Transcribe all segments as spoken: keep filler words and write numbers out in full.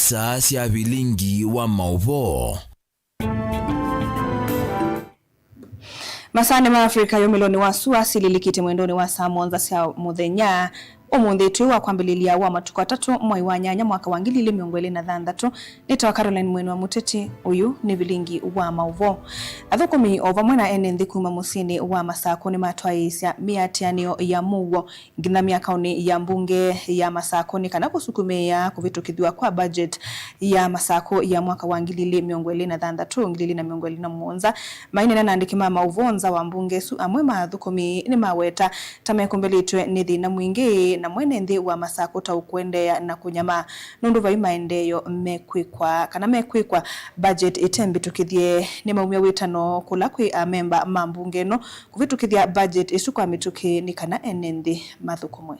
Saa sya vilingi wa maũvoo. Masaanĩ ma Africa yũmĩlonĩ wa sua sililikĩte mwendonĩ wa saa mũonza sya mũthenya. Ũmũnthĩ twĩ wa kwambĩlĩlya wa matukũ atatũ, mwai wa nyanya, mwaka wa ngili ilĩ mĩongo ĩlĩ na thanthatũ. Nĩtawa Caroline Mwene wa Mũteti. Ũyũ nĩ vilingi wa maũvoo. Athũkũmi o vamwe na ene nthĩ kuma mũsyĩnĩ wa Masakũ nĩmatwaĩĩsya mĩatĩanĩo ya mũuo nginya myakaonĩ ya mbunge ya Masakũ nĩ kana kũsukumĩĩa kũvĩtũkĩthw'a kwa budget ya Masakũ ya mwaka wa ngili ilĩ mĩongo ĩlĩ na thanthatũ, ngili ilĩ na mĩongo ĩlĩ na mũonza. Maineena na andĩki ma maũvoo nza wa mbunge ĩsu, amwe ma athũkũmi nĩmaweta ta mekũmbĩlĩtwe nĩ thĩna mwingĩ na mwene nthĩ wa Masakũ ta ũkũendeea na kũnyamaa nũndũ vai maendeeo mekwĩkwa kana mekwĩkwa budget ĩte mbĩtũkĩthye. Nĩmaumya wĩtano kũla kwĩ amemba ma mbunge ĩno kũvĩtũkĩthya budget ĩsu kwa mĩtũkĩ nĩ kana ene nthĩ mathũkũmwe.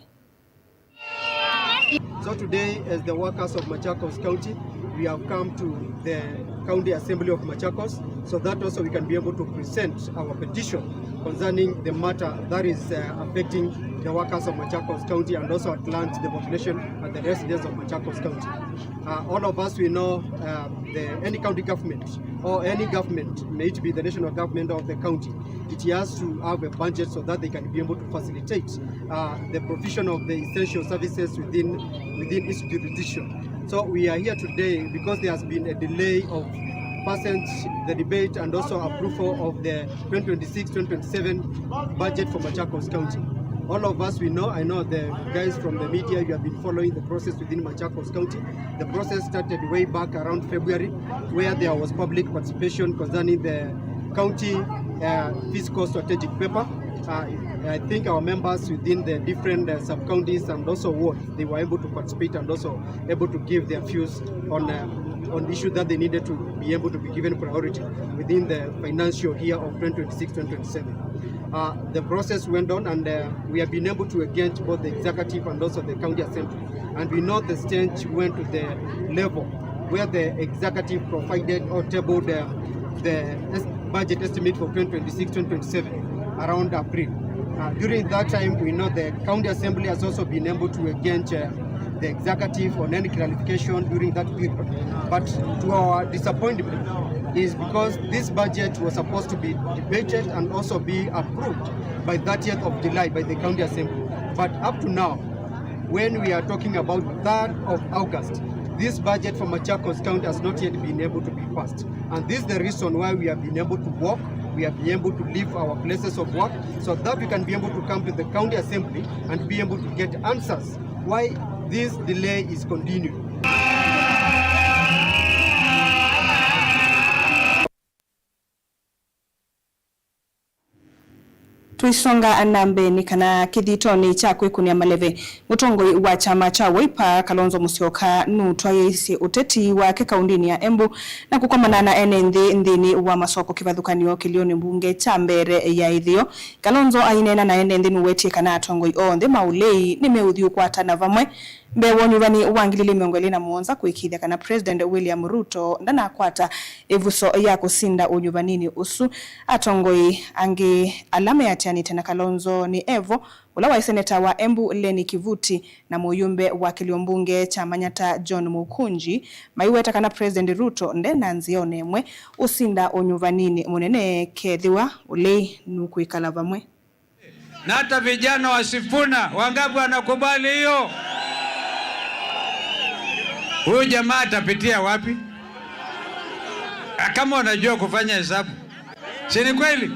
So today, as the workers of Machakos County, we have come to the County Assembly of Machakos so that also we can be able to present our petition concerning the matter that is uh, affecting the workers of Machakos County and also at large the population and the residents of Machakos County. Uh, all of us, we know uh, the, any county government or any government, may it be the national government or the county, it has to have a budget so that they can be able to facilitate uh, the provision of the essential services within, within its jurisdiction. So we are here today because there has been a delay of passage, the debate, and also approval of the twenty twenty-six twenty twenty-seven budget for Machakos County. All of us, we know, I know the guys from the media, you have been following the process within Machakos County. The process started way back around February, where there was public participation concerning the county uh, fiscal strategic paper. Uh, I think our members within the different uh, sub-counties and also wards, they were able to participate and also able to give their views on uh, on issues that they needed to be able to be given priority within the financial year of twenty twenty-six twenty twenty-seven. Uh, the process went on, and uh, we have been able to engage both the executive and also the county assembly. And we know the stage went to the level where the executive provided or tabled uh, the es- budget estimate for twenty twenty-six twenty twenty-seven around April. Uh, during that time, we know the county assembly has also been able to engage uh, the executive on any clarification during that period. But to our disappointment is because this budget was supposed to be debated and also be approved by thirtieth of July by the county assembly. But up to now, when we are talking about third of August, this budget for Machakos County has not yet been able to be passed. And this is the reason why we have been able to walk, we have been able to leave our places of work, so that we can be able to come to the county assembly and be able to get answers why this delay is continuing. Tũisonga na mbee nĩ kana kĩthitonĩ kya kwĩkũnĩa maleve, mũtongoi wa kyama kya Wiper, Kalonzo Musyoka, nũtwaĩĩsye ũteti wake kaũndĩnĩ ya Embu na kũkomana na ene nthĩ nthĩnĩ wa masoko kĩvathũkany'o kĩlĩonĩ mbunge kya mbee ya ĩtheo. Kalonzo aineena na ene nthĩ nũwetie kana atongoi onthe ma ũlei nĩmeũthi ũkwatana vamwe mbee wa ũnyuvani wa ngili ilĩ mĩongo ĩlĩ na mũonza kũĩkĩĩthya kana President William Ruto ndanakwata ĩvuso ya kũsinda ũnyuvaninĩ ũsu. Atongoi angĩ ala meatĩanĩte na Kalonzo nĩ Evo, ũla waĩ seneta wa Embu Lenny Kivuti, na mũyũmbe wa kĩlio mbunge kya Manyata John Mũkũnji, maiweta kana President Ruto nde na nzĩa o na ĩmwe ũsinda ũnyuvaninĩ mũnene kethĩwa ũlei nũkwĩkala vamwe. Na hata vijana wa Sifuna, wangapi wanakubali hiyo? Huyu jamaa atapitia wapi? Ah, kama unajua kufanya hesabu. Si ni kweli?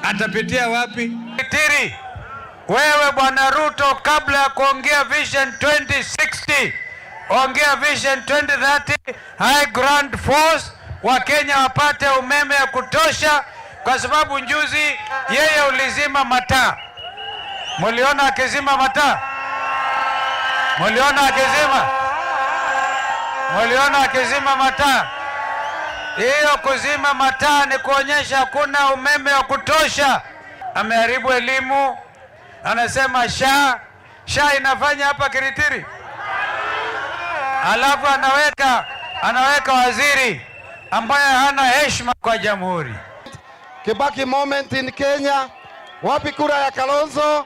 Atapitia wapi? Kitiri, wewe Bwana Ruto, kabla ya kuongea Vision twenty sixty, ongea Vision twenty thirty, high grant force, Wakenya wapate umeme ya kutosha, kwa sababu juzi yeye ulizima mataa. Muliona akizima mataa? Muliona akizima? Muliona akizima mataa? Hiyo kuzima mataa ni kuonyesha hakuna umeme wa kutosha. Ameharibu elimu, anasema SHA, SHA inafanya hapa Kiritiri? Alafu anaweka, anaweka waziri ambaye hana heshima kwa jamhuri. Kibaki moment in Kenya. Wapi kura ya Kalonzo?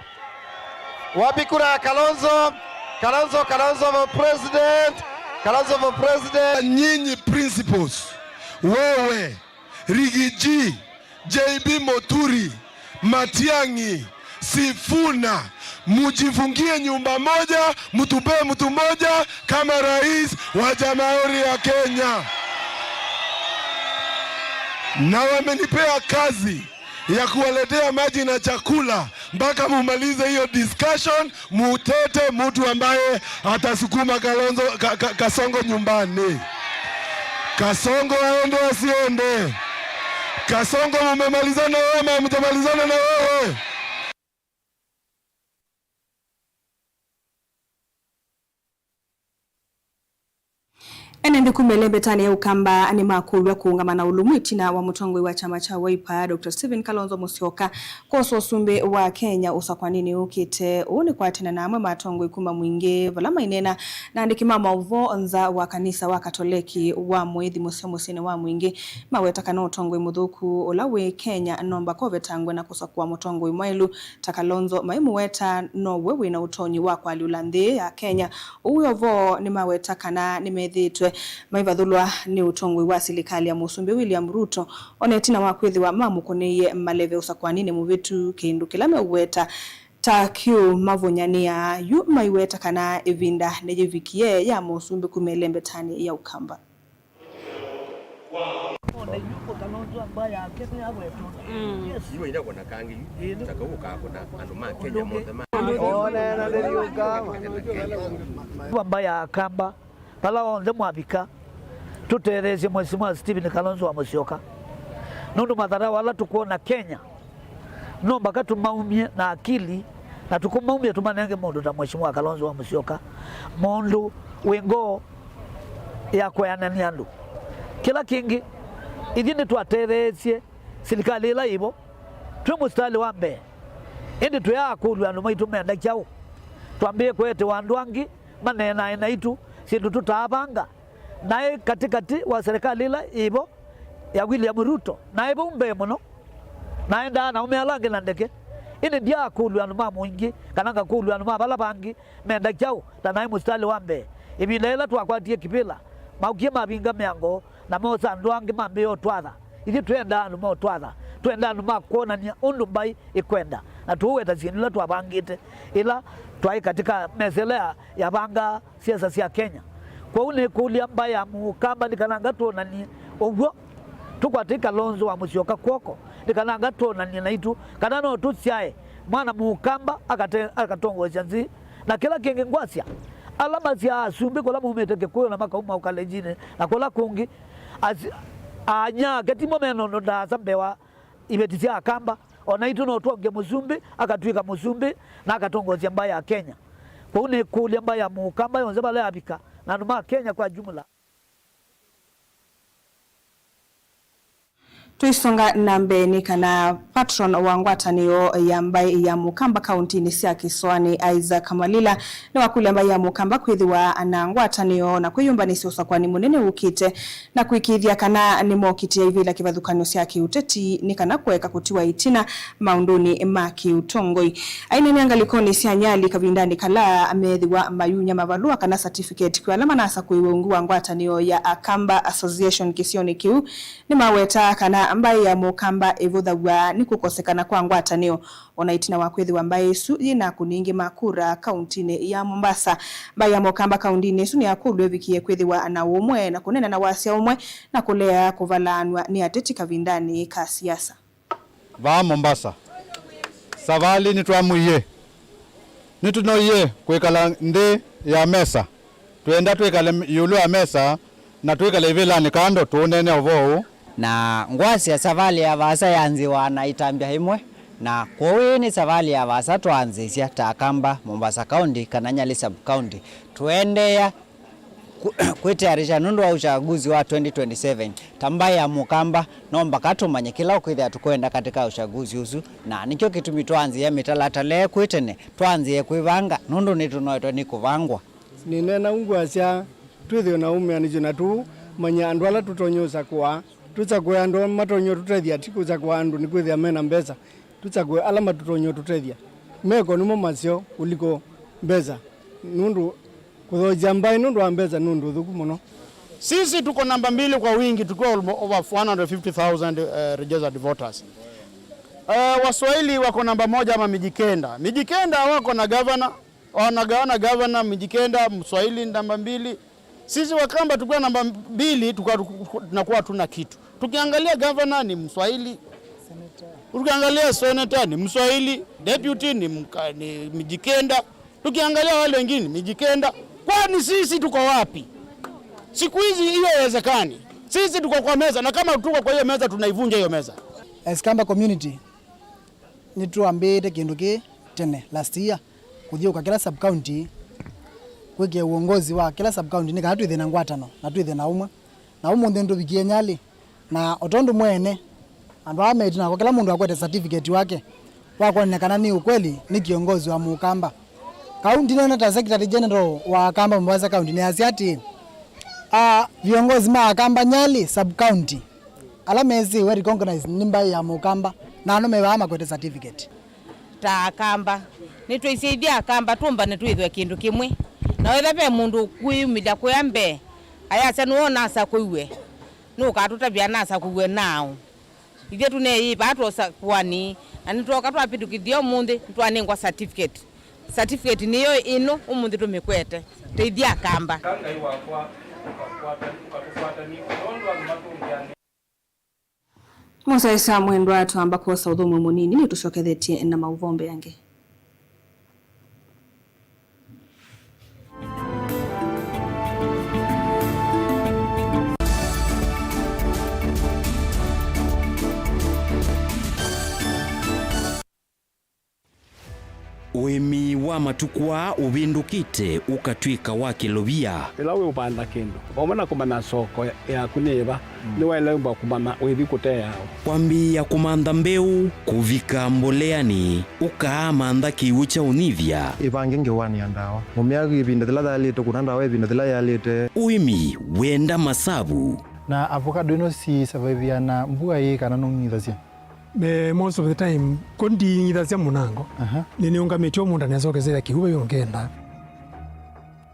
Wapi kura ya Kalonzo? Kalonzo, Kalonzo for president. Kalonzo for president. Nyinyi principals, wewe, Rigiji, J B Muturi, Matiang'i, Sifuna, mujifungie nyumba moja, mutupee mtu moja kama rais wa Jamhuri ya Kenya. Na wamenipea kazi ya kuwaletea maji na chakula mpaka mumalize hiyo discussion, mutete mtu ambaye atasukuma Kalonzo, ka, ka, Kasongo nyumbani. Kasongo aende asiende? Kasongo mumemalizana na wewe ama hamjamalizana na wewe? Ene nthĩ kuma ĩlembetanĩ ya Ũkamba nĩmakũlw'a kũũngama na ũlũmu ĩtina wa mũtongoi wa kyama kya Wiper, Doctor Stephen Kalonzo Musyoka, kwosa ũsumbĩ wa Kenya ũsakwanĩnĩ ũkĩte. Ũũ nĩ kwatene na amwe ma atongoi kuma Mwingĩ vala maineena na andĩki ma maũvoo nza wa kanisa wa Katoleki wa Mũĩthi mũseo mũsyĩnĩ wa Mwingĩ, maweta kana ũtongoi mũthũku ũla wĩ Kenya nomba kovetangwe na kũsakũa mũtongoi mwaĩlu ta Kalonzo, maimũweta now'o wĩna ũtonyi wa kũalyũla nthĩ ya Kenya. Ũu wĩ o vo, nĩmaweta kana nĩmethĩĩtwe maivathũlwa nĩ ũtongoi wa silikalĩ ya Mũsumbĩ William Ruto, o na ĩtina wa kwĩthĩwa mamũkũnĩie maleve ũsakwanĩnĩ mũvĩtu, kĩndũ kĩla meũweta ta kĩũmavũnyanĩa. Yu maiweta kana ĩvinda nĩyĩvikie ya Mũsumbĩ kuma ĩlembetanĩ ya Ũkamba. Ona yu Kalonzo amba yake nĩ awetwa. Mm. Yes. Yu ina kona kangi yu. Ĩĩ, nĩ ta kau ũkakona andũ ma Kenya monthe ma. Ona na ndĩriũka. Amba ya Kamba, vala onthe mwavika, tũtetheesye Mheshimiwa Stephen Kalonzo wa Musyoka. Nũndũ matharaũ ala tũkwona Kenya, no mbaka tũmaumye na akili, na tũkũmaumya tũmanenge mũndũ ta Mheshimiwa Kalonzo wa Musyoka, mũndũ wĩ ngoo ya kweanania andũ. Kĩla kĩngĩ, ithyĩ nĩtwatetheesye silikalĩ ĩla yĩvo twĩ mũsitalĩ wa mbee, ĩndĩ tũyaakũlw'a andũ maitũ menda kyaũ? Twambĩĩe kũetewa andũ angĩ maneenae naitũ syĩndũ tũtaavanga. Naĩ katĩkatĩ wa serikali ĩla yĩvo ya William Ruto, naĩ vau mbee mũno. Naendaa na aũme ala angĩ na ndeke. Ĩndĩ ndyaakũlw'a andũ ma mũingĩ, kana ngakũlw'a andũ ma vala vangĩ menda kyaũ, ta naĩ mũsitalĩ wa mbee. Ĩvinda yĩla twakwatie kĩvĩla, maũkie mavinga mĩango, na moosa andũ angĩ mambĩĩa ũtwatha. Ithyĩ twendaa andũ ma ũtwatha. Twendaa andũ ma kwonany'a ũndũ mbaĩ ĩkwenda, na tũũweta syĩndũ ila twavangĩte, ĩla twaĩ katĩka mesa ĩla ya, yavangaa siasa sya Kenya. Kwoou nĩkũlya mbaĩ ya Mũkamba nĩ kana ngatwonany'e ũw'o, tũkwatei Kalonzo wa Musyoka kw'oko, nĩ kana ngatwonany'e naitũ kana no tũsyae mwana Mũkamba akate-, akatongoesya nthĩ. Na kĩla kĩngĩ ngwasya, ala masyaa asumbĩ kũla maumĩte Kĩkũyũ na makauma ũkalenjinĩ na kũla kũngĩ, asi-, aanyake timo mena ũndũ ndaasa mbee wa iveti sya Akamba. O naitũ no twonge mũsumbĩ, akatw'ĩka mũsumbĩ, na akatongoesya mbaĩ ya Kenya. Kwoou nĩkũlya mbaĩ ya Mũkamba yonthe vala yavika, na andũ ma Kenya kwa jumla. Tũisonga na mbee, nĩ kana patron wa ngwatanĩo ya mbaĩ ya Mũkamba kauntinĩ sya Kĩsoanĩ, Isaac Malila, nĩwakũlya mbaĩ ya Mũkamba kwĩthĩwa na ngwatanĩo na kwĩyũmbanĩsya ũsakũani mũnene ũkĩte, na kũĩkĩĩthya kana nĩmokitĩa ivĩla kĩvathũkany'o sya kĩũteti nĩ kana kũeka kũtiwa ĩtina maũndũnĩ ma kĩũtongoi. Aineenea ngalĩkonĩ sya Nyali kavindanĩ kala meethĩwa mayunya mavalũa kana certificate kwĩ ala manasakũiwe ungu wa ngwatanĩo ya Akamba Association kĩsionĩ kĩu, nĩmaweta kana mbaĩ ya Mũkamba ĩvũthaw'a nĩ kũkosekana kwa ngwatanĩo, o na ĩtina wa kwĩthĩwa mbaĩ ĩsu yĩ na akũni aingĩ ma kura kauntinĩ ya Mombasa. Mbaĩ ya Mũkamba kauntinĩ ĩsu nĩyakũlw'a ĩvikie kwĩthĩwa na ũmwe na kũneena na wasya ũmwe na kũlea kũvalaanw'a nĩ ateti kavindanĩ ka siasa. Vaa Mombasa, Savali nĩtwamwĩie, nĩtũnoie kwĩkala nthĩ ya mesa. Twenda twĩkale ĩũlũ ya mesa na twĩkale ivĩlanĩ kando tũũneene ũvoo ũũ. Na ngwasya savalĩ ya vaasa yanzĩwa na ĩtambya ĩmwe, na kwoou ĩĩ nĩ savalĩ ya vaasa twaanzĩsya ta Akamba, Mombasa County, kana Nyali Sub County. Tũendeea ku-, kwĩtayarisha nũndũ wa uchaguzi wa twenty twenty-seven. Ta mbaĩ ya Mũkamba, no mbaka tũmanye kĩla ũkwĩthĩa tũkwenda katika uchaguzi ũsu, na nĩkyo kĩtumi twaanzĩĩa mĩtalatala ĩĩ kwĩ tene, twaanzĩe kwĩvanga, nũndũ nĩtũnoetwe nĩ kũvangwa. Nĩneena ũu ngwasya twĩthĩwe na ũmĩanĩsyo na tũmanye andũ ala tũtonya ũsakũa, tũsakũe andũ matonya ũtũtethya, ti kũsakũa andũ nĩkwĩthĩa me na mbesa. Tũsakũe ala matũtonya ũtũtethya. Meko nĩmo maseo kũliko mbesa, nũndũ Kũthokya mbaĩ nũndũ wa mbesa nĩ ũndũ ũthũku mũno. Sisi tuko namba mbili kwa wingi tukiwa almo-, over four hundred fifty thousand, eh, registered voters. Eh, Waswahili wako namba moja ama Mijikenda. Mijikenda wako na gavana, wanagawana gavana, Mijikenda, Mswahili namba mbili. Sisi Wakamba tukiwa namba mbili, tuka-, tunakuwa hatuna kitu. Tukiangalia gavana ni Mswahili. Tukiangalia senator ni Mswahili, deputy ni mka-, ni Mijikenda. Tukiangalia wale wengine Mijikenda. Kwani sisi tuko wapi? Siku hizi hiyo haiwezekani. Sisi tuko kwa meza, na kama tuko kwa hiyo meza, tunaivunja hiyo meza. As Kamba community, nĩtwambĩĩte kĩndũ kĩĩ tene last year, kũthiũũka kĩla sub county, kwĩkĩa uongozi wa kĩla sub county, nĩ kana twĩthĩe na ngwatano na twĩthĩe na ũmwe. Na ũmũnthĩ nĩtũvikie Nyali, na o tondũ mwene, andũ aa me ĩtina wakwa, kĩla mũndũ akwete certificate wake wa kwonany'a kana nĩ ũkweli nĩ kĩongozi wa Mũkamba. Kau ndinena ta Secretary General wa Kamba Mombasa County, nĩasya atĩĩ, a, viongozi ma Akamba Nyali sub county, ala mesĩwe recognized nĩ mbaĩ ya Mũkamba, na ano me vaa makwete certificate. Ta Akamba, nĩtwĩsyaĩthye Akamba tũmbane twĩthwe kĩndũ kĩmwe. Na wetha ve mũndũ ũkwĩyumĩlya kũya mbee, ayasya nĩwe ũnasakũiwe, nũkatũtavya anasakũiwe naaũ? Ithyĩ tũneeyĩva twosa kũani, na nĩtwooka twavĩtũkĩthya ũmũnthĩ, nĩtwanengwa certificate. Certificate nĩyo ĩno ũmũnthĩ tũmĩkwete. Teithya Akamba. Ka Ngai wakwa, ũkakwatani-, ũkatũkwatani, nũndũ andũ matũngĩane. Mũsaĩsa mwendwa, twamba kwosa ũthũmũo mũnini, nĩtũsyokethetye na maũvoo mbeange. Ũĩmi wa matukũ aa ũvĩndũkĩte ũkatw'ĩka wa kĩlovia. Ĩla wĩũvanda kĩndũ, vamwe na kũmanya soko yaku nĩ yĩva, nĩwaĩle ũmba kũmanya wĩthi kũteawa. Kwambĩĩa kũmantha mbeũ, kũvika mboleanĩ, ũkaamantha kĩw'ũ kya ũnyivya. Ĩvange ngewanĩa ndawa. Mũmea ĩvinda yĩla yaĩlĩte, kũna ndawa ĩvinda yĩla yaĩlĩte. Ũĩmi wenda masavu. Na avocado ĩno si survive na mbua ĩĩ kana nũng'ithasya? Me, most of the time, ko nding'ithasya mũnango. Aha. Nĩnĩũngamĩtye o mũndũ anesokesera kĩw'ũ vai ũngenda.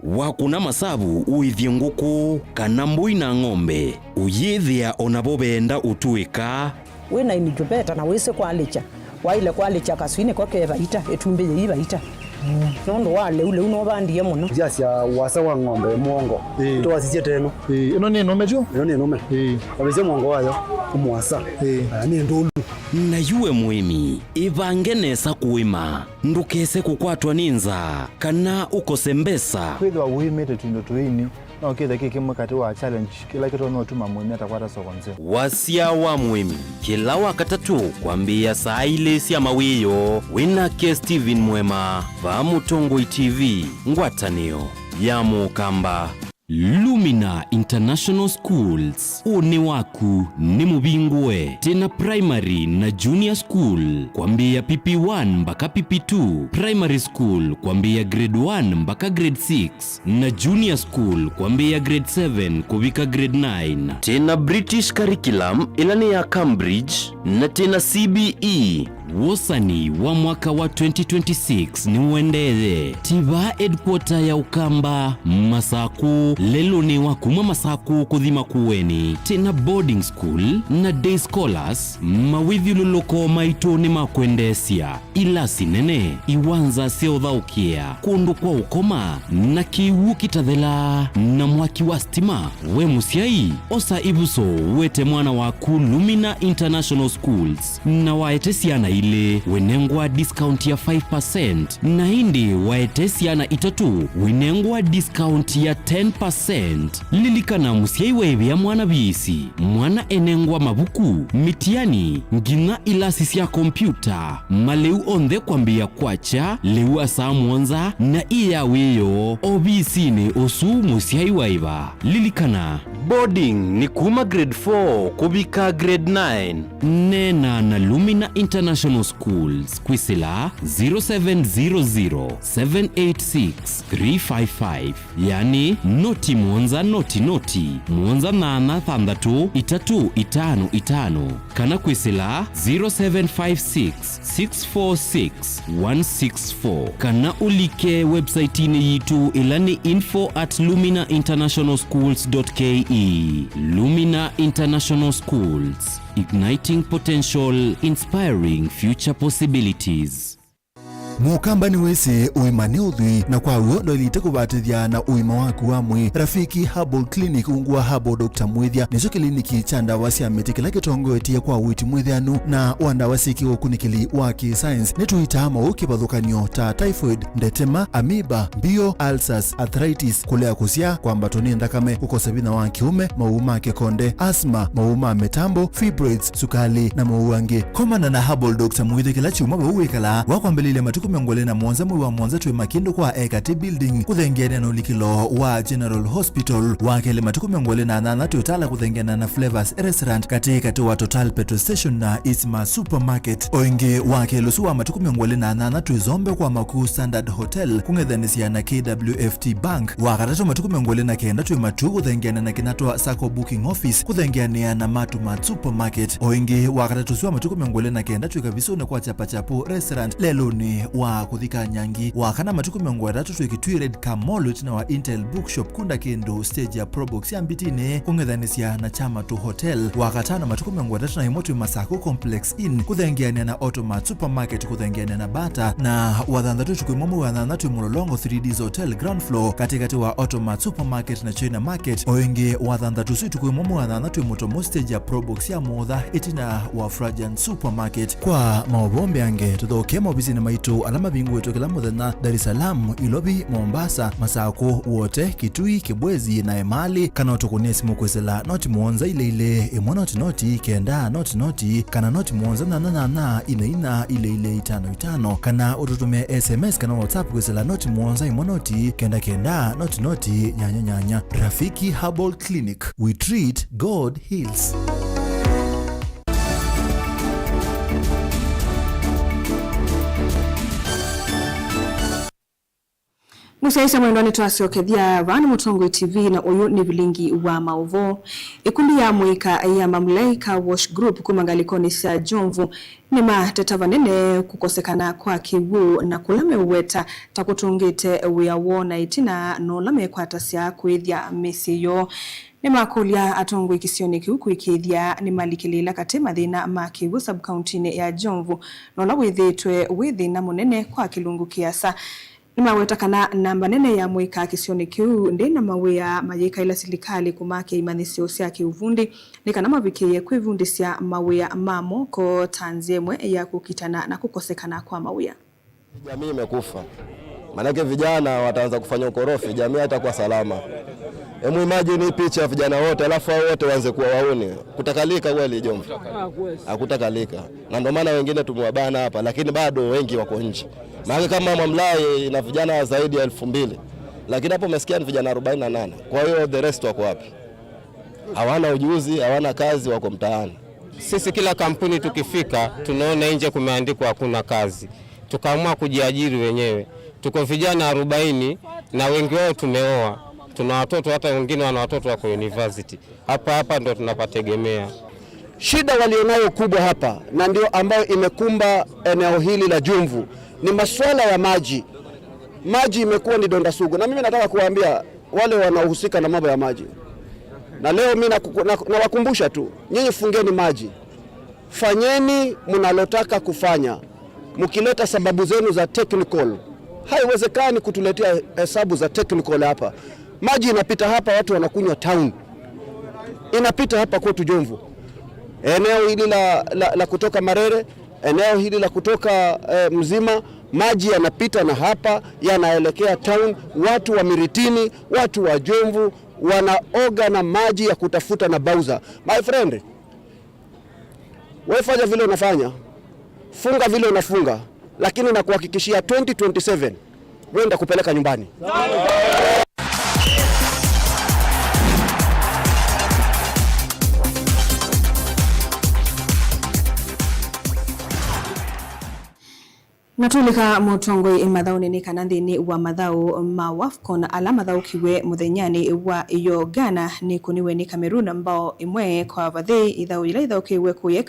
Wakũna masavu ũĩthye ngũkũ kana mbũi na ng'ombe, ũyĩthĩa o navo veenda ũtũĩka. Wĩ na incubator na wĩsĩ kwalĩkya, waĩle kwalĩkya kaswinĩ ko ke vaita, ĩtumbĩ yĩi vaita. Nũndũ wa lĩu, lĩu nũvandie mũno. Yasya wasa wa ng'ombe mwongo. Ĩĩ. Twasisye teno. Ĩĩ, ĩno nĩ nũme tu? Ĩno nĩ nũme. Ĩĩ. Wavĩsya mwongo wayo, ũmwasa. Ĩĩ. Ah, nĩ ndũlu. Na yu we mũĩmi, ĩvange nesa kũĩma. Ndũkese kũkwatwa nĩ nzaa, kana ũkose mbesa. Kwĩthĩwa ũĩmĩte tũindo tũini, no kĩthe kĩ kĩmwe katĩ wa challenge kĩla kĩtonya ũtuma mũĩmi atakwata soko nzeo. Wasya wa mũĩmi, kĩla Wakatatũ kwambĩĩa saa ilĩ sya mawĩoo, wĩ nake Steven Mwema, vaa Mũtongoi T V, ngwatanĩo ya Mũkamba. Lumina International Schools, ũnĩ waku nĩ mũvingũe. Twĩna primary na junior school kwambĩĩa P P one mbaka P P two, primary school kwambĩĩa grade one mbaka grade six, na junior school kwambĩĩa grade seven kũvika grade nine. Twĩna British curriculum, ĩla nĩ ya Cambridge, na twĩna C B E. Wosani wa mwaka wa twenty twenty-six nĩũendeeye. Ti vaa headquarter ya Ũkamba, Masakũ, lelũnĩ wa kuma Masakũ kũthi Makueni. Twĩna boarding school na day scholars, mawĩthyũlũlũko maitũ nĩ ma kwendeesya. Ilasi nene, iwanza sya ũthaũkĩa, kũndũ kwa ũkoma, na kĩw'ũ kĩtathelaa, na mwaki wa stima. We mũsyai, osa ĩvuso, wete mwana waku Lumina International Schools, na waete syana ilĩ, wĩnengwa discount ya five percent, na ĩndĩ waete syana itatũ, wĩnengwa discount ya ten percent. Lilikana, mũsyai waĩvĩa mwana viisi, mwana enengwa mavuku, mĩtiani, nginya ilasi sya kompyuta, malĩu onthe kwambĩĩa kwakya lĩu saa mũonza na ĩ ya wĩoo ovisinĩ ũsu mũsyai waĩva. Lilikana, boarding nĩ kuma grade four kũvika grade nine. Neena na Lumina International Schools kwĩsĩla zero seven zero zero, seven eight six, three five five, yani noti mũonza noti noti, mũonza nyanya thanthatũ itatũ itano itano, kana kwĩsĩla zero seven five six, six four six, one six four, kana ũlike website-inĩ yitũ ĩla nĩ info at lumina international schools dot K E. Lumina International Schools, igniting potential, inspiring future possibilities. Mũkamba nĩwĩsĩ ũima nĩ ũthwii, na kwa w'o ndwaĩlĩte kũvatĩthya na ũima waku wa mwĩĩ. Rafiki Herbal Clinic ungu wa Herbal Doctor Mwĩthya nĩkyo kĩliniki kya ndawa sya mĩtĩ kĩla kĩtongoetye kwa ũiiti mwĩthĩanu na wa ndawa syĩ kĩũkunĩkĩli wa kĩ-science. Nĩtũitaa maũũ kĩvathũkany'o ta typhoid, ndetema, amoeba, mbio, ulcers, arthritis, kũlea kũsyaa, kwambatwa nĩ nthakame, kũkosa vinya wa kĩũme, maũũ ma kĩkonde, asthma, maũũ ma mĩtambo, fibroids, sukali, na maũũ angĩ. Komana na Herbal Doctor Mwĩthya kĩla kyumwa vau wĩkalaa, wa kwambĩlĩlya matukũ mĩongo ĩlĩ na mũonza mwei wa mũonza twĩ Makĩndũ kwa Ekati Building, kũthengeanĩa na ũlikĩlo wa General Hospital. Wa kelĩ matukũ mĩongo ĩlĩ na nyanya twĩ Tala kũthengeanĩa na Flavors Restaurant katĩ katĩ wa Total Petrol Station na Isma Supermarket. O ĩngĩ, wa kelĩ ũsu wa matukũ mĩongo ĩlĩ na nyanya twĩ Zombe kwa Makuu Standard Hotel kũng'ethanĩsya na K W F T Bank. Wa katatũ matukũ mĩongo ĩlĩ na kenda twĩ Matuu kũthengeanĩa na Kinatwa Sacco Booking Office kũthengeanĩa na Matumat Supermarket. O ĩngĩ, wa katatũ ũsu wa matukũ mĩongo ĩlĩ na kenda twĩ Kavisũnĩ kwa Chapachapu Restaurant lelũnĩ wa kũthi Kanyangi. Wa kana matukũ mĩongo ĩtatũ twĩ Kitui Red Car Mall ĩtina wa Intel Bookshop kũndũ kĩndũ stage ya Probox ya Mbitinĩ kũng'ethanĩsya na Chamatu Hotel. Wa katano matukũ mĩongo ĩtatũ na ĩmwe twĩ Masaku Complex Inn kũthengeanĩa na Automat Supermarket kũthengeanĩa na Bata, na wa thanthatũ ũtukũ ĩmwe mwei wa nyanya twĩ Mũlolongo three Ds Hotel ground floor katĩ katĩ wa Automat Supermarket na China Market. O ĩngĩ wa thanthatũ ũsu ũtukũ ĩmwe mwei wa nyanya twĩ Mũtomo stage ya Probox ya Mũũtha ĩtina wa Frajan Supermarket. Kwa maũvoo mbeange, tũthokee maovisinĩ maitũ ala mavingũĩtwe kĩla mũthenya Dar es Salaam, Ilovi, Mombasa, Masaku, Wote, Kitui, Kibwezi, na Emali, kana ũtũkũnĩe simũ kwĩsĩla noti mũonza ilĩ ilĩ, ĩmwe noti noti, kenda noti noti, kana noti mũonza nyanya nyanya, ina ina, ilĩ ilĩ, itano itano, kana ũtũtũmĩe S M S kana WhatsApp kwĩsĩla noti mũonza ĩmwe noti, kenda kenda, noti noti, nyanya nyanya. Rafiki Herbal Clinic, we treat, God heals. Mũsyaĩĩsya mwendwa, nĩtwasyokethya vaa nĩ Mũtongoi T V, na ũyũ nĩ vilingi wa maũvoo. Ĩkundi ya mũika ya Mamulai Car Wash Group kuma ngalĩkonĩ sya Jomvu nĩmateta vanene kũkosekana kwa kĩw'ũ, na kũla meũweta ta kũtũngĩte wĩa woo na ĩtina na ũla mekwatasya kũĩthya mĩsyĩ yoo. Nĩmakũlya atongoi kĩsionĩ kĩu kũĩkĩĩthya nĩmalikĩlĩĩla katĩ mathĩna ma kĩw'ũ sub-kauntinĩ ya Jomvu, na ũla wĩthĩĩtwe wĩ thĩna mũnene kwa kĩlungu kĩasa. Nĩmaweta kana namba nene ya mũika kĩsionĩ kĩu ndĩ na mawĩa mayĩkaĩla silikalĩ kũmakĩa imanyĩsyo sya kĩũvundi nĩ kana mavikĩĩe kwĩvundĩsya mawĩa ma moko ta nzĩa ĩmwe ya kũkitana na kũkosekana kwa mawĩa. Jamii imekufa. Maanake vijana wataanza kufanya ukorofi, jamii haitakuwa salama. Hebu imagine hii picha ya vijana wote, alafu hao wote waanze kuwa wauni. Kutakalika kweli, Jomvu? Hakutakalika. Na ndio maana wengine tumewabana hapa, lakini bado wengi wako nje. Maana kama Mamulai ina vijana zaidi ya elfu mbili, lakini hapo umesikia ni vijana arobaini na nane. Kwa hiyo the rest wako wapi? Hawana ujuzi, hawana kazi, wako mtaani. Sisi kila kampuni tukifika, tunaona nje kumeandikwa hakuna kazi. Tukaamua kujiajiri wenyewe. Tuko vijana arobaini na wengi wao tumeoa. Tuna watoto, hata wengine wana watoto wako university. Hapa hapa ndo tunapategemea. Shida walionayo kubwa hapa, na ndio ambayo imekumba eneo hili la Jomvu, ni masuala ya maji. Maji imekuwa ni donda sugu. Na mimi nataka kuwaambia wale wanaohusika na mambo ya maji. Na leo mimi nakuku-, na, nawakumbusha tu, nyinyi fungeni maji. Fanyeni mnalotaka kufanya. Mkileta sababu zenu za technical, haiwezekani kutuletea hesabu za technical hapa. Maji inapita hapa, watu wanakunywa town. Inapita hapa kwetu Jomvu. Eneo hili la, la, la kutoka Marere, eneo hili la kutoka, eh, Mzima, maji yanapita na hapa yanaelekea town. Watu wa Miritini, watu wa Jomvu wanaoga na maji ya kutafuta na Bowser. My friend, wewe fanya vile unafanya, funga vile unafunga, lakini nakuhakikishia twenty twenty-seven, wewe nitakupeleka nyumbani. Na tũlika mũtongoi mathaũnĩ nĩ kana nthĩnĩ wa mathaũ ma WAFCON ala mathaũkiw'e mũthenyanĩ wa ĩyoo, Ghana nĩkũniwe nĩ Cameroon mbao ĩmwe kwa vathei ĩthaũ yĩla yĩthaũkĩiwe kũya